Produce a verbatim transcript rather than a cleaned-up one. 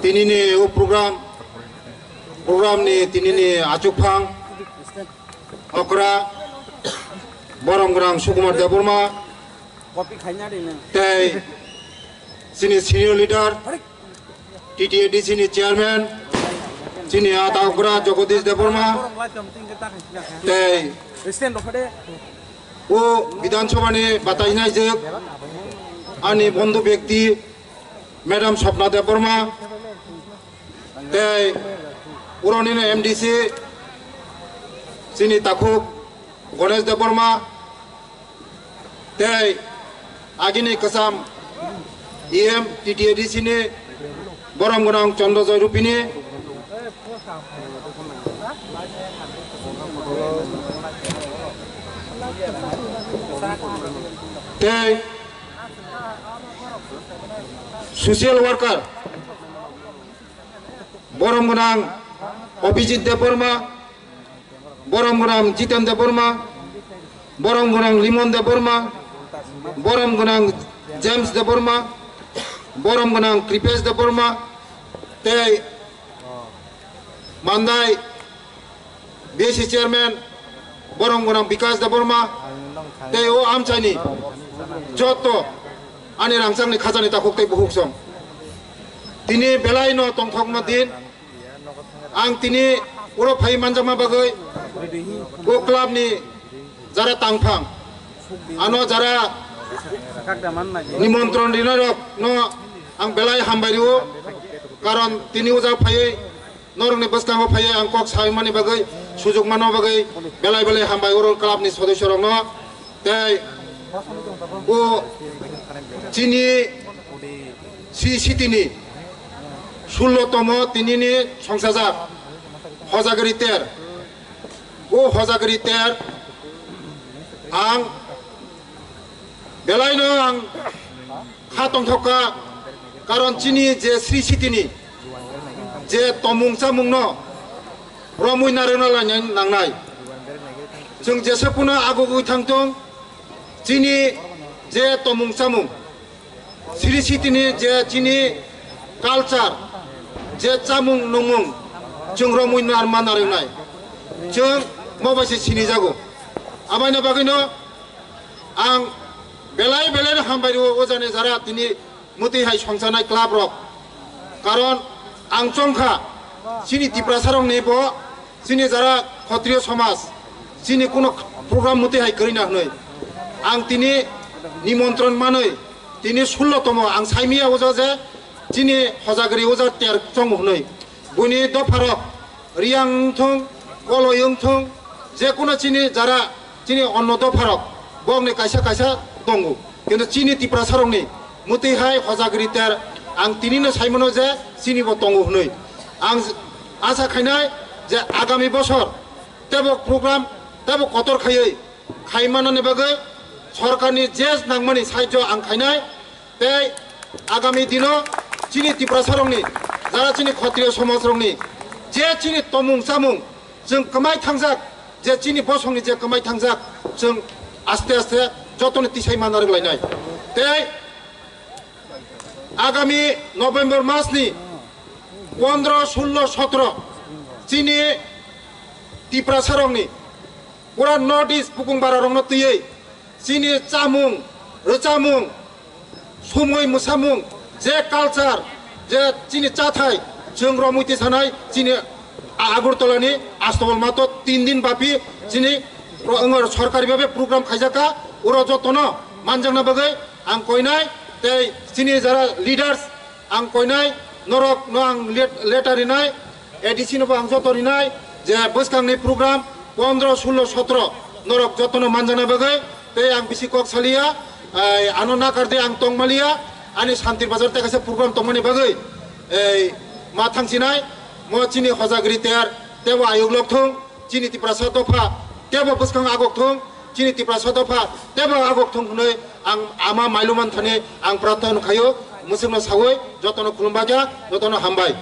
Tinini o program, program ni tinini achukphang okra borom gwnang Sukumar Debbarma tei chini senior leader T T A D C ni chairman chini ata okra Jagadish Debbarma tei o Bidhan Sabha ni batai naijak ani bondhu byakti Madam Swapna Debbarma tei uroni M D C chini takhuk Ganesh Debbarma tei agini kwcham E M T T A D C ni borom gwnang Chandra Joy Rupini tei social worker borom gwnang Abhijit Debbarma, borom gwnang Jiten Debbarma, borom gwnang Limon Debbarma, borom gwnang James Debbarma, borom gwnang Kripesh Debbarma, tei Mandai B C chairman borom gwnang Bikas Debbarma tei o amchaini joto ani rangchakni khajani takhuk tei bukhuk song. Tini belai no tongthokma din. Ang tini oro phai manjakma bagwi o club ni jara tangphang ano jara nimontron rinai rok no ang belai hambai rio, karon tini o jaga phaiwi norokni bwskango phaiwi ang kok saimani bagwi sujuk manna bagwi belai belai hambai oro club ni sodosyo rokno tei o chini Sri Sitini sullo tomo tinini songsajak Hojagiri ter. O Hojagiri ter ang belaino ang kha tongthokka, karon chini je Sri Sitini je tomung chamungno romwi narwkna lainai nangnai. Chwng jesa phano agugwi thangthung, chini je tomung chamung Sri Sitini je chini culture, je chamung nungmung, chwng romwi narma narwngnai. Chwng mo bai se sinijago. Abaino bagwino ang belai belai no hambai rwo o jani jara tini mwtwi hai songchanai club rok. Karon ang chongkha chini Tiprasa rokni bo chini jara Khotriyo somaj, chini kuno program mwtwi hai kwrwi na hwnwi ang tini nimontron manwi tini sullo tomo ang saimiya o jaga je chini Hojagiri o jaga ter chongo hwnwi. Buini dopharok Riyang wngthung, Koloi wngthung, je kuno chini jara chini onno dopharok bokni kaisa kaisa tongo. Kintu chini Tiprasarokni mwtwi hai Hojagiri ter ang tinino saimano je chini bo tongo hwnwi. Ang asa khainai je agami bosor tebo program tebo kotor khaiwi khai manani bagwi sorkarni je nangmani sahajyo ang khainai, tei agami dino chini Tiprasarokni, jara chini Khotriyo somajrokni je chini tomung chamung chwng kwmai thangjak, je chini bosongni je kwmai thangjak, chwng aste aste jotono tisai manna rwglainai. Tei agami November masni pondro, sullo, sotro chini Tiprasarokni pura North East bukung bararokno twiwi chini chamung, rwchamung, sumui mwsamung, je culture, je chini chathai, chwng romwi tisanai chini Agartala ni Astabal mato tin din bapi chini pro-, wngor sorkari babe program khaijakha, oro jotono manjakna bagwi ang koinai tei chini jara leaders ang koinai, norok no ang let-, letter rinai, A D C no bo ang joto rinai, je bwskangni program pondro, sullo, sotro norok jotono manjakna bagwi, tei ang bisi kok saliya, ai, ano nakar de ang tongmaliya, ani Santir Bazar tei kaisa program tongmani bagwi, ei, ma thangsinai, mo chini Hojagiri ter, tebo ayuk lok thung, chini Tiprasa dopha, tebo bwskang agok thung, chini Tiprasa dopha, tebo agok thung hwnwi ang ama mailu manthani ang prarthana khaio, mwswkno sawi, jotono khulumbaikha, jotono hambai.